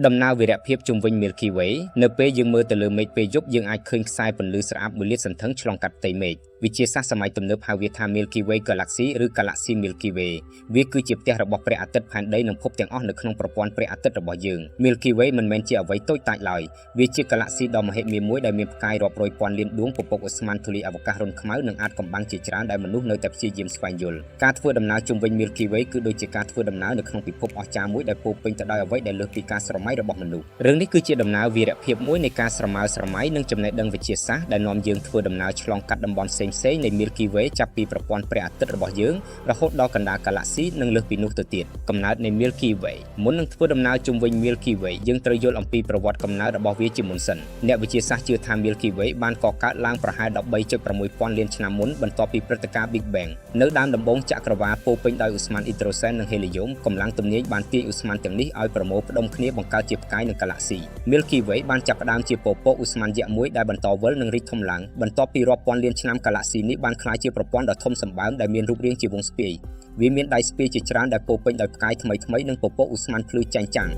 ដំណើរវីរភាពជុំវិញ Milky Way នៅពេលយើងមើលទៅលើមេឃពេលយប់យើងអាចឃើញខ្សែពន្លឺស្រអាប់មួយលាតសន្ធឹងឆ្លងកាត់ផ្ទៃមេឃវិទ្យាសាស្ត្រសម័យទំនើបហៅវាថា Milky Way Galaxy ឬ Galaxy Milky Way វាគឺជាផ្ទះរបស់ព្រះអាទិត្យផែនដីនិងភពទាំងអស់នៅក្នុងប្រព័ន្ធព្រះអាទិត្យរបស់យើង Milky Way មិនមែនជាអ្វីតូចតាចឡើយវាជា Galaxy ដ៏មហិមាមួយដែលមានផ្កាយរាប់រយពាន់លានដួងពពកឧស្ម័នធូលីអវកាសរន្ធខ្មៅនិងអាចកំបាំងជាច្រើនដែលមនុស្សនៅតែព្យាយាមស្វែងយល់ការធ្វើដំណើរជុំវិញ Milky Way គឺដូចជាការធ្វើដំណើរនៅក្នុងពិភពអស្ចារ្យមួយដែលពោពេញទៅដោយអ្វីដែលលើសពីការស្រមៃរបស់មនុស្សរឿងនេះគឺជាដំណើរវីរភាពមួយនៃការស្រមើស្រមៃនិងចំណេះដឹងវិទ្យាសាស្ត្រដែលនាំយើងធ្វើដំណើរឆ្លងកាត់តំបន់ផ្សេងៗនៃ Milky Way ចាប់ពីប្រព័ន្ធព្រះអាទិត្យរបស់យើងរហូតដល់កណ្ដាល Galaxy និងលើសពីនោះទៅទៀតកំណើតនៃ Milky Way មុននឹងធ្វើដំណើរជុំវិញ Milky Way យើងត្រូវយល់អំពីប្រវត្តិកំណើតរបស់វាជាមុនសិនអ្នកវិទ្យាសាស្ត្រជឿថា Milky Way បានកកើតឡើងប្រហែល13.6ពាន់លានឆ្នាំមុនបន្ទាប់ពីព្រឹត្តិការណ៍ Big Bang នៅដើមដំបូងចក្រវាលពោពេញដោយឧស្ម័នអ៊ីដ្រូសែននិងហេលីយ៉ូមកម្លាំងទំនាញបានទាញឧស្ម័នទាំងនេះឲ្យប្រមូលផ្ដុំគ្នាបង្កើតជាផ្កាយនិង Galaxy Milky Way បានចាប់ផ្ដើមជាពពកឧស្ម័នយក្សមួយដែលបន្តវិលនិងរីកធំឡើងបន្ទាប់ពីរាប់ពាន់លានឆ្នាំ Galaxy នេះបានក្លាយជាប្រព័ន្ធដ៏ធំសម្បើមដែលមានរូបរាងជាវង់ស្ពាយវាមានដៃស្ពាយជាច្រើនដែលពោពេញដោយផ្កាយថ្មីៗនិងពពកឧស្ម័នភ្លឺចែងចាំង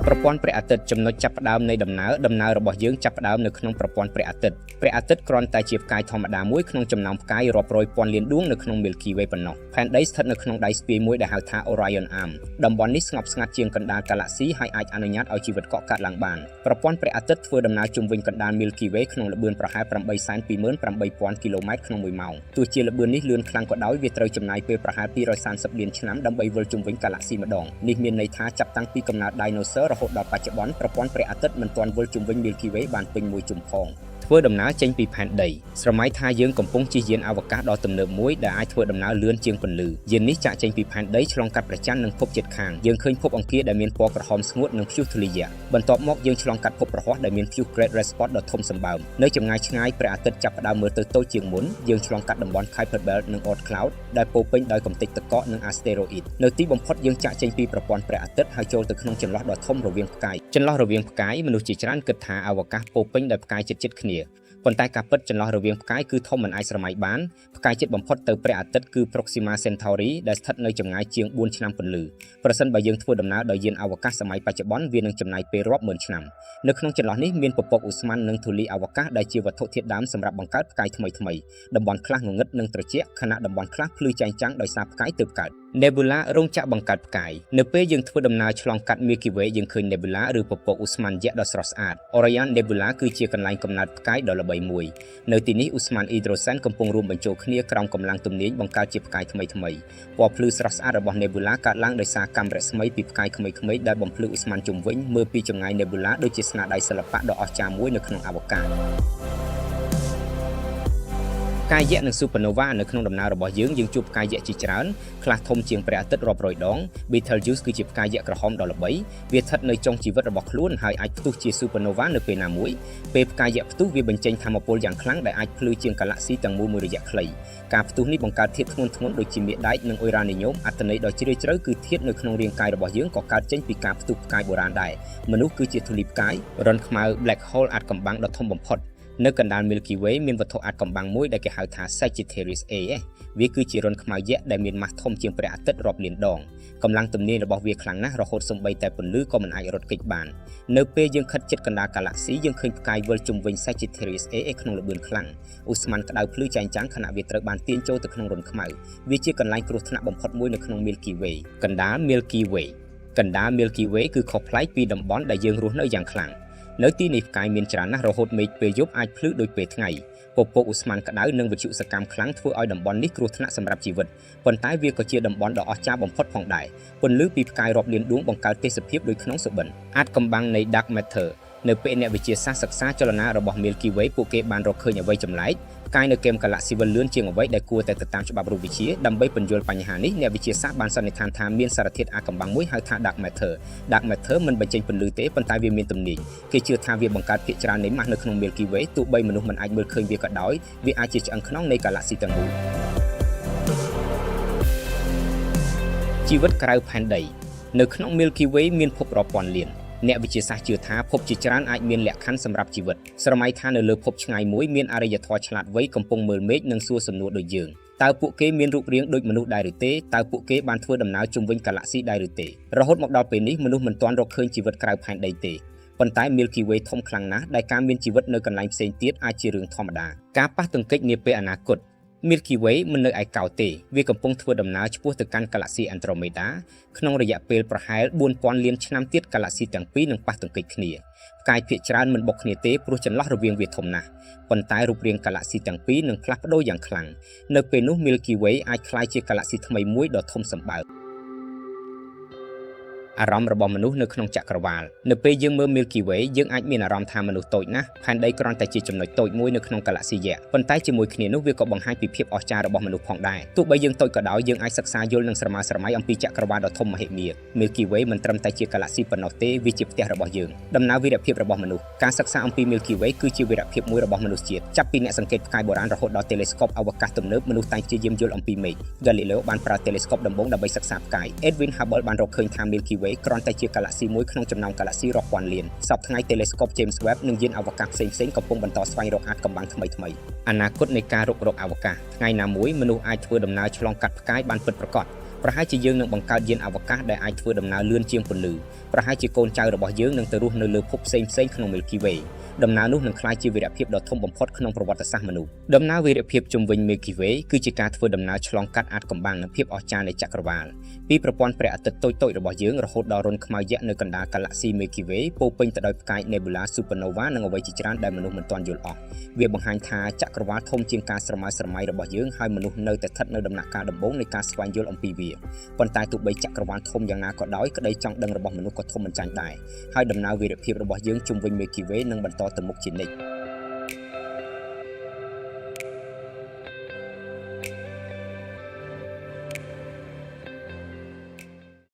ប្រព័ន្ធព្រះអាទិត្យចំណុចចាប់ផ្ដើមនៃដំណើរដំណើររបស់យើងចាប់ផ្ដើមនៅក្នុងប្រព័ន្ធព្រះអាទិត្យព្រះអាទិត្យគ្រាន់តែជាផ្កាយធម្មតាមួយក្នុងចំណោមផ្កាយរាប់រយពាន់លានដួងនៅក្នុង Milky Way ប៉ុណ្ណោះផែនដីស្ថិតនៅក្នុងដៃស្ពាយមួយដែលហៅថា Orion Arm តំបន់នេះស្ងប់ស្ងាត់ជាងកណ្ដាល Galaxy ហើយអាចអនុញ្ញាតឲ្យជីវិតកក់កើតឡើងបានប្រព័ន្ធព្រះអាទិត្យធ្វើដំណើរជុំវិញកណ្ដាល Milky Way ក្នុងល្បឿនប្រហែល828,000គីឡូម៉ែត្រក្នុង1ម៉ោងទោះជាល្បឿននេះលឿនខ្លាំងក៏ដោយវាត្រូវចំណាយពេលប្រហែល230លានឆ្នាំដើម្បីវិលជុំវិញ Galaxy ម្ដងនេះមានន័យថាចាប់តាំងពីកំណើត Dinosaur រហូតដល់បច្ចុប្បន្នប្រព័ន្ធព្រះអាទិត្យមិនទាន់វិលជុំវិញ Milky Way បានពេញមួយជុំផងធ្វើដំណើរចេញពីផែនដីស្រមៃថាយើងកំពុងជិះយានអវកាសដ៏ទំនើបមួយដែលអាចធ្វើដំណើរលឿនជាងពន្លឺយាននេះចាក់ចេញពីផែនដីឆ្លងកាត់ព្រះច័ន្ទនិងភពជិតខាងយើងឃើញភពអង្គារដែលមានពណ៌ក្រហមស្ងួតនិងព្យុះធូលីយៈបន្ទាប់មកយើងឆ្លងកាត់ភពព្រហស្បតិ៍ដែលមានព្យុះ Great Red Spot ដ៏ធំសម្បើមនៅចម្ងាយឆ្ងាយព្រះអាទិត្យចាប់ផ្ដើមមើលទៅតូចជាងមុនយើងឆ្លងកាត់តំបន់ Kuiper Belt និង Oort Cloud ដែលពោពេញដោយកម្ទេចទឹកកកនិងអាស្តេរ៉ូអ៊ីតនៅទីបំផុតយើងចាក់ចេញពីប្រព័ន្ធព្រះអាទិត្យហើយចូលទៅក្នុងចន្លោះដ៏ធំរវាងផ្កាយចន្លោះរវាងផ្កាយមនុស្សជាច្រើនគិតថាអវកាសពោពេញដោយផ្កាយជិតៗគ្នាប៉ុន្តែការពិតចន្លោះរវាងផ្កាយគឺធំមិនអាចស្រមៃបានផ្កាយជិតបំផុតទៅព្រះអាទិត្យគឺ Proxima Centauri ដែលស្ថិតនៅចម្ងាយជាង4ឆ្នាំពន្លឺប្រសិនបើយើងធ្វើដំណើរដោយយានអវកាសសម័យបច្ចុប្បន្នវានឹងចំណាយពេលរាប់ម៉ឺនឆ្នាំនៅក្នុងចន្លោះនេះមានពពកឧស្ម័ននិងធូលីអវកាសដែលជាវត្ថុធាតុដើមសម្រាប់បង្កើតផ្កាយថ្មីៗតំបន់ខ្លះងងឹតនិងត្រជាក់ខណៈតំបន់ខ្លះភ្លឺចែងចាំងដោយសារផ្កាយទើបកើត Nebula រោងចក្របង្កើតផ្កាយនៅពេលយើងធ្វើដំណើរឆ្លងកាត់ Milky Way យើងឃើញ Nebula ឬពពកឧស្ម័នយក្សដ៏ស្រស់ស្អាត Orion Nebula គឺជាកន្លែងកំណើតផ្កាយដ៏ល្បីមួយនៅទីនេះឧស្ម័នអ៊ីដ្រូសែនកំពុងរួមបញ្ចូលគ្នាក្រោមកម្លាំងទំនាញបង្កើតជាផ្កាយថ្មីៗពណ៌ភ្លឺស្រស់ស្អាតរបស់ Nebula កើតឡើងដោយសារកាំរស្មីពីផ្កាយក្មេងៗដែលបំភ្លឺឧស្ម័នជុំវិញមើលពីចម្ងាយ Nebula ដូចជាស្នាដៃសិល្បៈដ៏អស្ចារ្យមួយនៅក្នុងអវកាសផ្កាយយក្សនិង Supernova នៅក្នុងដំណើររបស់យើងយើងជួបផ្កាយយក្សជាច្រើនខ្លះធំជាងព្រះអាទិត្យរាប់រយដង Betelgeuse គឺជាផ្កាយយក្សក្រហមដ៏ល្បីវាស្ថិតនៅចុងជីវិតរបស់ខ្លួនហើយអាចផ្ទុះជា Supernova នៅពេលណាមួយពេលផ្កាយយក្សផ្ទុះវាបញ្ចេញថាមពលយ៉ាងខ្លាំងដែលអាចភ្លឺជាង Galaxy ទាំងមូលមួយរយៈខ្លីការផ្ទុះនេះបង្កើតធាតុធ្ងន់ៗដូចជាមាសដែកនិងអ៊ុយរ៉ានីញ៉ូមអត្ថន័យដ៏ជ្រាលជ្រៅគឺធាតុនៅក្នុងរាងកាយរបស់យើងក៏កើតចេញពីការផ្ទុះផ្កាយបុរាណដែរមនុស្សគឺជាធូលីផ្កាយរន្ធខ្មៅ Black Hole អាថ៌កំបាំងដ៏ធំបំផុតនៅកណ្ដាល Milky Way មានវត្ថុអាថ៌កំបាំងមួយដែលគេហៅថា Sagittarius A វាគឺជារន្ធខ្មៅយក្សដែលមានម៉ាស់ធំជាងព្រះអាទិត្យរាប់លានដងកម្លាំងទំនាញរបស់វាខ្លាំងណាស់រហូតសូម្បីតែពន្លឺក៏មិនអាចរត់គេចបាននៅពេលយើងខិតជិតកណ្ដាល Galaxy យើងឃើញផ្កាយវិលជុំវិញ Sagittarius A ក្នុងល្បឿនខ្លាំងឧស្ម័នក្តៅភ្លឺចែងចាំងខណៈវាត្រូវបានទាញចូលទៅក្នុងរន្ធខ្មៅវាជាកន្លែងគ្រោះថ្នាក់បំផុតមួយនៅក្នុង Milky Way កណ្ដាល Milky Way កណ្ដាល Milky Way គឺខុសប្លែកពីតំបន់ដែលយើងរស់នៅយ៉ាងខ្លាំងនៅទីនេះផ្កាយមានច្រើនណាស់រហូតមេឃពេលយប់អាចភ្លឺដូចពេលថ្ងៃពពកឧស្ម័នក្តៅនិងវិទ្យុសកម្មខ្លាំងធ្វើឲ្យតំបន់នេះគ្រោះថ្នាក់សម្រាប់ជីវិតប៉ុន្តែវាក៏ជាតំបន់ដ៏អស្ចារ្យបំផុតផងដែរពន្លឺពីផ្កាយរាប់លានដួងបង្កើតទេសភាពដូចក្នុងសុបិនអាថ៌កំបាំងនៃ Dark Matter នៅពេលអ្នកវិទ្យាសាស្ត្រសិក្សាចលនារបស់ Milky Way ពួកគេបានរកឃើញអ្វីចម្លែកផ្កាយនៅគែម Galaxy វិលលឿនជាងអ្វីដែលគួរតែទៅតាមច្បាប់រូបវិទ្យាដើម្បីពន្យល់បញ្ហានេះអ្នកវិទ្យាសាស្ត្របានសន្និដ្ឋានថាមានសារធាតុអាថ៌កំបាំងមួយហៅថា Dark Matter Dark Matter មិនបញ្ចេញពន្លឺទេប៉ុន្តែវាមានទំនាញគេជឿថាវាបង្កើតភាគច្រើននៃម៉ាស់នៅក្នុង Milky Way ទោះបីមនុស្សមិនអាចមើលឃើញវាក៏ដោយវាអាចជាឆ្អឹងខ្នងនៃ Galaxy ទាំងមូលជីវិតក្រៅផែនដីនៅក្នុង Milky Way មានភពរាប់ពាន់លានអ្នកវិទ្យាសាស្ត្រជឿថាភពជាច្រើនអាចមានលក្ខខណ្ឌសម្រាប់ជីវិតស្រមៃថានៅលើភពឆ្ងាយមួយមានអរិយធម៌ឆ្លាតវៃកំពុងមើលមេឃនិងសួរសំណួរដូចយើង តើពួកគេមានរូបរាងដូចមនុស្សដែរឬទេតើពួកគេបានធ្វើដំណើរជុំវិញហ្គាឡាក់ស៊ីដែរឬទេរហូតមកដល់ពេលនេះមនុស្សមិនទាន់រកឃើញជីវិតក្រៅផែនដីទេប៉ុន្តែ Milky Way ធំខ្លាំងណាស់ដែលការមានជីវិតនៅកន្លែងផ្សេងទៀតអាចជារឿងធម្មតាការប៉ះទង្គិចនាពេលអនាគត Milky Way មិននៅឯកោទេវាកំពុងធ្វើដំណើរឆ្ពោះទៅកាន់ហ្គាឡាក់ស៊ី Andromeda ក្នុងរយៈពេលប្រហែល4000លានឆ្នាំទៀតហ្គាឡាក់ស៊ីទាំងពីរនឹងប៉ះទង្គិចគ្នាផ្កាយភាគច្រើនមិនបុកគ្នាទេព្រោះចន្លោះរវាងវាធំណាស់ប៉ុន្តែរូបរាងហ្គាឡាក់ស៊ីទាំងពីរនឹងផ្លាស់ប្ដូរយ៉ាងខ្លាំងនៅពេលនោះ Milky Way អាចក្លាយជាហ្គាឡាក់ស៊ីថ្មីមួយដ៏ធំសម្បើមអារម្មណ៍របស់មនុស្សនៅក្នុងចក្រវាលនៅពេលយើងមើល Milky Way យើងអាចមានអារម្មណ៍ថាមនុស្សតូចណាស់ផែនដីគ្រាន់តែជាចំណុចតូចមួយនៅក្នុងហ្គាឡាក់ស៊ីយក្សប៉ុន្តែជាមួយគ្នានោះវាក៏បង្ហាញពីភាពអស្ចារ្យរបស់មនុស្សផងដែរទោះបីយើងតូចក៏ដោយយើងអាចសិក្សាយល់និងស្រមើស្រមៃអំពីចក្រវាលដ៏ធំមហិមា Milky Way មិនត្រឹមតែជាហ្គាឡាក់ស៊ីប៉ុណ្ណោះទេវាជាផ្ទះរបស់យើងដំណើរវីរភាពរបស់មនុស្សការសិក្សាអំពី Milky Way គឺជាវីរភាពមួយរបស់មនុស្សជាតិចាប់ពីអ្នកសង្កេតផ្កាយបុរាណរហូតដល់ telescope អវកាសទំនើបមនុស្សតែងព្យាយាមយល់អំពីមេឃ Galileo បានប្រើ telescope ដំបូងដើម្បីសិក្សាផ្កាយ Edwin Hubble បានរកឃើញថា Milky Way គ្រាន់តែជាហ្គាឡាក់ស៊ីមួយក្នុងចំណោមហ្គាឡាក់ស៊ីរាប់ពាន់លានសព្វថ្ងៃ telescope James Webb និងយានអវកាសផ្សេងៗកំពុងបន្តស្វែងរកអាថ៌កំបាំងថ្មីៗអនាគតនៃការរុករកអវកាសថ្ងៃណាមួយមនុស្សអាចធ្វើដំណើរឆ្លងកាត់ផ្កាយបានពិតប្រាកដប្រហែលជាយើងនឹងបង្កើតយានអវកាសដែលអាចធ្វើដំណើរលឿនជាងពន្លឺប្រហែលជាកូនចៅរបស់យើងនឹងទៅរស់នៅលើភពផ្សេងៗក្នុង Milky Way ដំណើរនោះនឹងក្លាយជាវីរភាពដ៏ធំបំផុតក្នុងប្រវត្តិសាស្ត្រមនុស្សដំណើរវីរភាពជុំវិញ Milky Way គឺជាការធ្វើដំណើរឆ្លងកាត់អាថ៌កំបាំងនិងភាពអស្ចារ្យនៃចក្រវាលពីប្រព័ន្ធព្រះអាទិត្យតូចៗរបស់យើងរហូតដល់រន្ធខ្មៅយក្សនៅកណ្ដាលហ្គាឡាក់ស៊ី Milky Way ពោពេញទៅដោយផ្កាយ Nebula Supernova និងអ្វីជាច្រើនដែលមនុស្សមិនទាន់យល់អស់វាបង្ហាញថាចក្រវាលធំជាងការស្រមើស្រមៃរបស់យើងហើយមនុស្សនៅតែស្ថិតនៅដំណាក់កាលដំបូងនៃការស្វែងយល់អំពីវាប៉ុន្តែទោះបីចក្រវាលធំយ៉ាងណាក៏ដោយក្តីចង់ដឹងរបស់មនុស្សក៏ធំមិនចាញ់ដែរហើយដំណើរវីរភាពរបស់យើងជុំវិញ Milky Way នឹងបន្តទៅមុខជានិច្ច។